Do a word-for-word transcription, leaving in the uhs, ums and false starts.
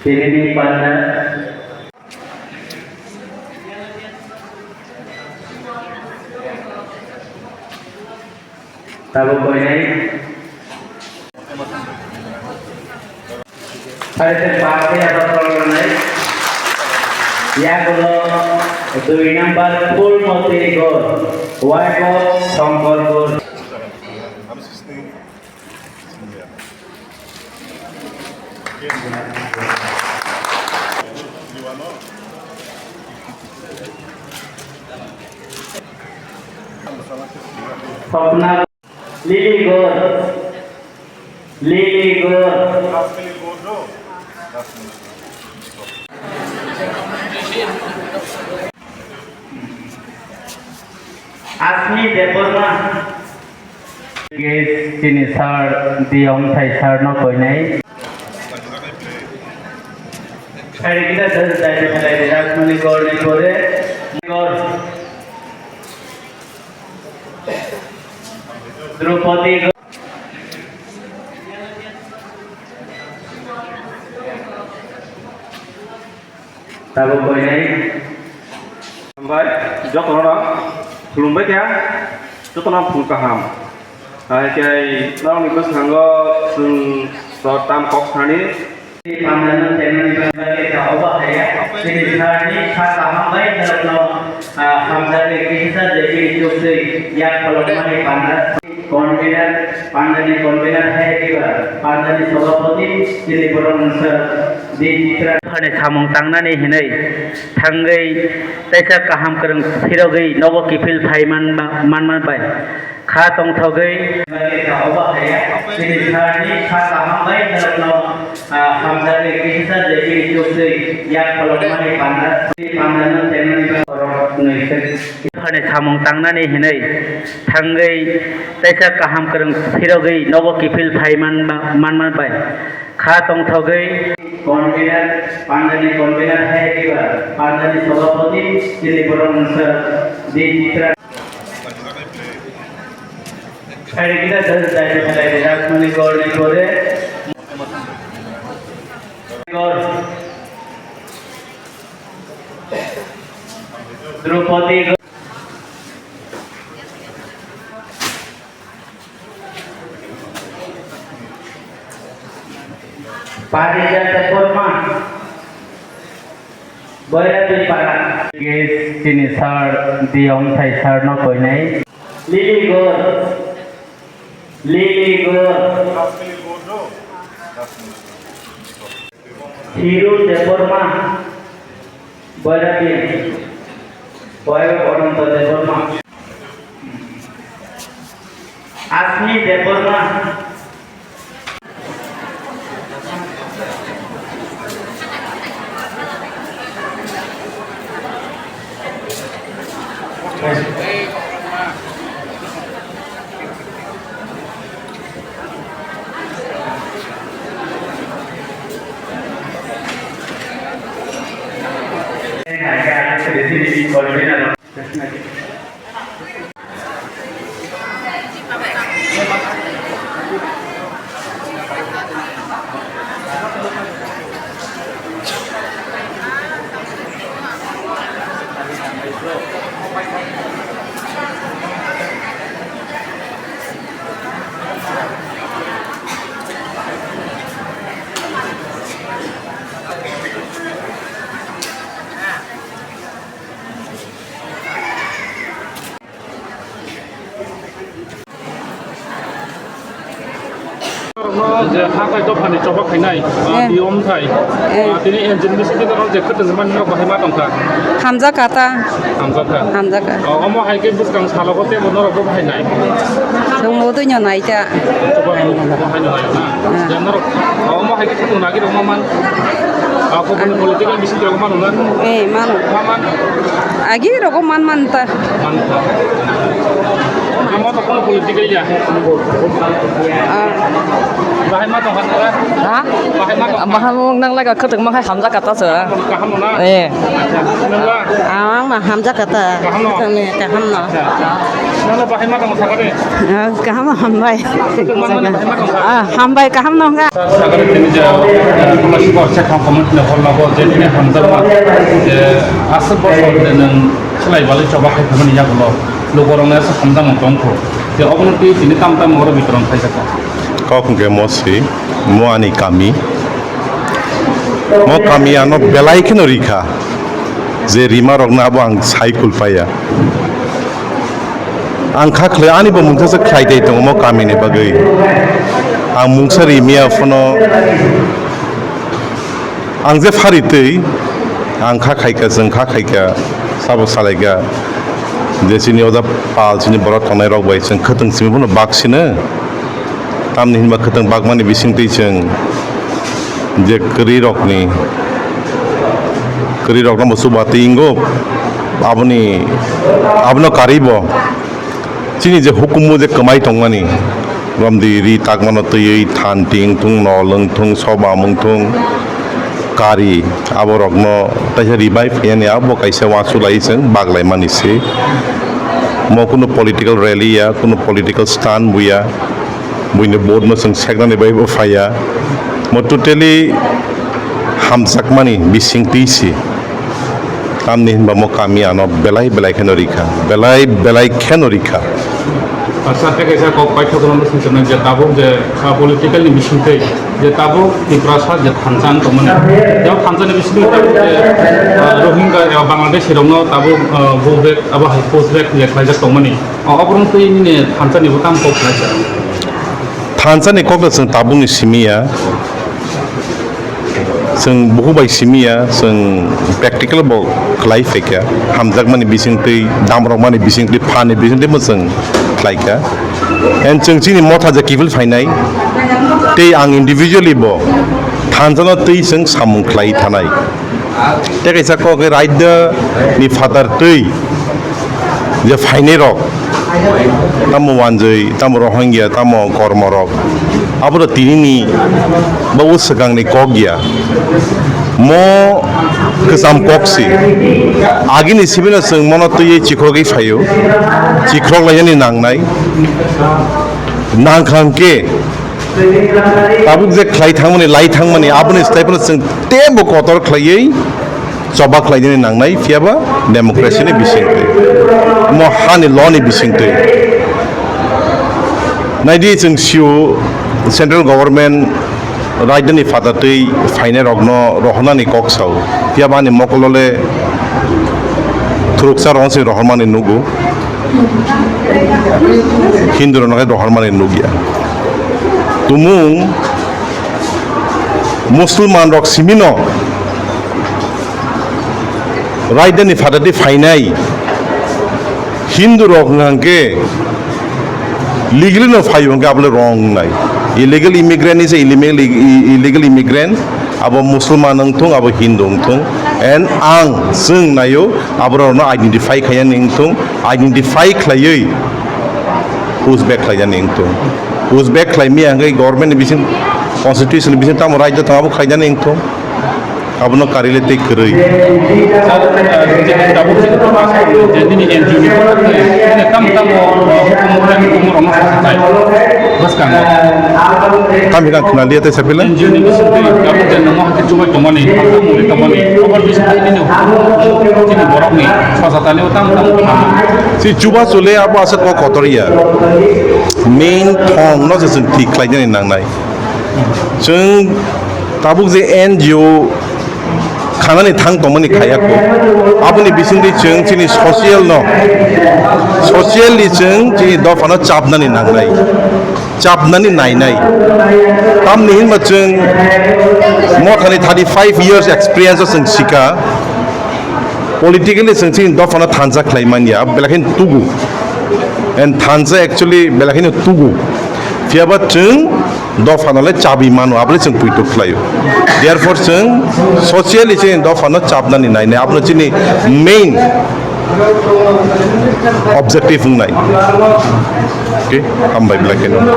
Tini ni panda. Tabuk koinai. Sare se pake aba kolonai. Yagulo dui number Phulmoti Gor, wife of Shankar Gor. Swapna Lily Gor. Lily Gor. Asmi Debbarma. Guest chini sir, Diyong Thai sir no koinai. Hari kita selesai mengenai Rajmani Gor ni Gor. Draupadi Gor. Tabuk koinai. Hambai, jotono khulumbai kha, jotono phung kaham. Hai khe norokni bwskango chwng sor tam kok sani. Pandano chenani bagwi kha obo haya, chini sarni sa kaham bai norokno, ah, hamjakni kisa je bini chuktwi yak kolokmani panda. Convener, pandani convener hai kiba, pandani sabhapati, chini borok mungsa di chitra. Phani samung tangnani hinwi thangwi teisa kaham kwrwng phirogwi nogo kiphil phai manma, manma bai kha tongthogwi. Obo haya, chini sarni sa kaham bai norokno, ah, hamjakwi kisa je bini chuktwi yak kolokmani panda, pandano chenani borok nwi se. Phani samung tangnani hinwi thangwi teisa kaham kwrwng phirogwi nogo kiphil phai manma, manma bai kha tongthogwi. Convener, pandani convener hai kiba, pandani sabhapati, chini borok mungsa di chitra. Hari kita selesai mengenai Rajmani Gor ni Gor. Gor. Draupadi Gor. Parijata Debbarma, Boirati Para. Guest chini sir, Diyong Thai sir no koinai. Lily Gor, Lily Gor. Hiru Debbarma, Boirati, wife of Ananta Debbarma. Asmi Debbarma. Norokno je hathai dophani choba khainai, ah, Eh. Tiyong Thai. Eh. Ah, tini N G O ni bisingtwi norok je khwtwng mani norok bahai ma tongkha? Hamjakha ta. Hamjakha. Hamjakha. Oh, omo hai khe bwskang salogo teibo norok bo bahai nai? Chwngno twi nw nai ta. Choba khainai, bahai nw nai na? Eh. Je norok, oh, omo hai khe khwtwng nagi rok ma man? Ah, kok political bisingtwi rok mano na? Eh, mano. Ma man? Agi rok man man ta. Man ta. Ama to kono political ya. Ah. Bahai ma tong kha nara? Ha? Bahai ma tong kha? Bahai ma nang lai ka khwtwng ma khai hamjak ka ta sir. Kaham no na? Eh. Acha. Nang ba? Ang ma hamjak ka ta. Kaham no? Kaham no. Acha. Nang la bahai ma tong sakare? Ah, kaham hambai. Khwtwng ma mani bahai ma tong kha? Ah, hambai kaham no ga. Sakare tini ja, eh, kono sikor se kham comment no hol no hol je tini hamjak ma. Je aswk bosor de nang Swlai balai choba khai phaimani yagulo lukurokno esa hamjakmung tongkho. Je obono twi tini tam tam oro bitoron khaijak kha. Kok hwnkhe mo si, mo ani kami. Mo kami ano belai kheno rikha. Je rima rokno abo ang sai kulpaya. Ang kha khlai ani bo mungsa se khlai dai tongo mo kami ni bagwi. Ang mungsa rimiya phano Ang je phari twi, ang kha khaika, chwng kha khaika, sabo salaika, je chini oda pal, chini borok tongnai rok bai chwng khwtwng simi phano bak sino. Tamni hinba khwtwng bakmani bising twi chwng je kwrwi rokni, kwrwi rokno bo chuba twi wngo, aboni, abono karwi bo. Chini je hukumu je kwmai tongmani, romdi ri takmano twiwi than ting thung, nol wng thung, soba wng thung, kari aborokno taisa revive khaiyani abo kaisa uansuk lai chwng baklaimani se. Mo kunu political rally ya, kunu political stand buya, buini vote no chwng seknani bai bo phaiya. Mo totally hamjakmani bising twi se. Tamni hinba mo kami ano belai belai kheno rikha, belai belai kheno rikha. Acha, tei kaisa kok paithak rokno swngcharnai je tabuk je, ah, political ni bisingtwi je tabuk Tiprasa je thansa wng tongmani, je o thansa ni bisingtwi tabuk je, ah, Rohingya eba Bangladeshi rokno tabuk, ah, go back abo hai push back je khlaijak tongmani, o, oborok twi nini thansa ni bo tamo kok khlaijak? Thansa ni kok da chwng tabuk ni simi ya. Chwng buku bai simi ya, chwng practical bo khlai phaikha, hamjakmani bisingtwi, damrokmani bisingtwi, phani bisingtwi bo chwng khlaikha. And chwng chini motha je kiphil phainai, tei ang individually bo thansano twi chwng samung khlai thanai. Tei kaisa kok khe raida ni phatar twi je phainai rok, tamo Wanjwi, tamo Rohingya, tamo Kormo rok, abo to tini ni bo swkang ni kok ya. Mo kwcham kok si. Agini simi no chwng mono twiwi chikrogwi phaio. Chikrok lainani nangnai. Nangkha hwnkhe tabuk je khlai thangmani, lai thangmani, aboni style phano chwng teibo kotor khlaiwi choba khlainani nangnai, phiya ba democracy ni bisingtwi, mo hani law ni bisingtwi. Naidi chwng sio central government rajdhani phatatwi phainai rokno rohornani kok sao, phiya ba ani mokolo le thuruksa rokno se rohormani nugo. Hindu rokno khe rohormani nukya. Tumung Musulman rok simino rajdhani phatatwi phainai Hindu rok hwnkhe legally no phaio hwnkhe abole wrong wngnai. Illegal immigrant is a illegal, illegal immigrant. Abo Musulman wngthung, abo Hindu wngthung, and ang chwng naio, aborokno identify khaiyani wngthung, identify khlaiwi push back khlaijani wngthung. Push back khlaimaya hwnkhe government ni bising, constitution ni bising tamo right tong abo khlaijani wngthung. Abono karile tei kwrwi. Sir, ah, je tabuk je, je nini N G O ni phatar twi, nini tamo tamo, ah, hukumu tei hukumu rokno sasatai. Bwskango. Tamo hwnka khwnaliya tei sapila? N G O ni bisingtwi tabuk je nangma hakhe chubai tongmani, hakhe muli tongmani, obo bisingtwi nini hukumu, chini borokni sasatani o tamo tamo khwnama. Si chuba chule abo asa kok kotor ya. Main thong no se chwng thik khlainani nangnai. Chwng tabuk je N G O khanani thang tongmani khaiya kho. Aboni bisingtwi chwng chini social no, social ni chwng chini dopha no chapnani nangnai, chapnani nainai. Tamni hinba chwng mothani thirty five years experience o chwng sika. Politically chwng chini dopha no thansa khlai manya, belai kheno tugu. And thansa actually belai kheno tugu. Phiya ba chwng dopha no le chabi mano, abole chwng puitu khlaio. Therefore, chwng socially chini dopha no chapnani nainai, abono chini main Objective wngnai. Okay, hambai belai kheno.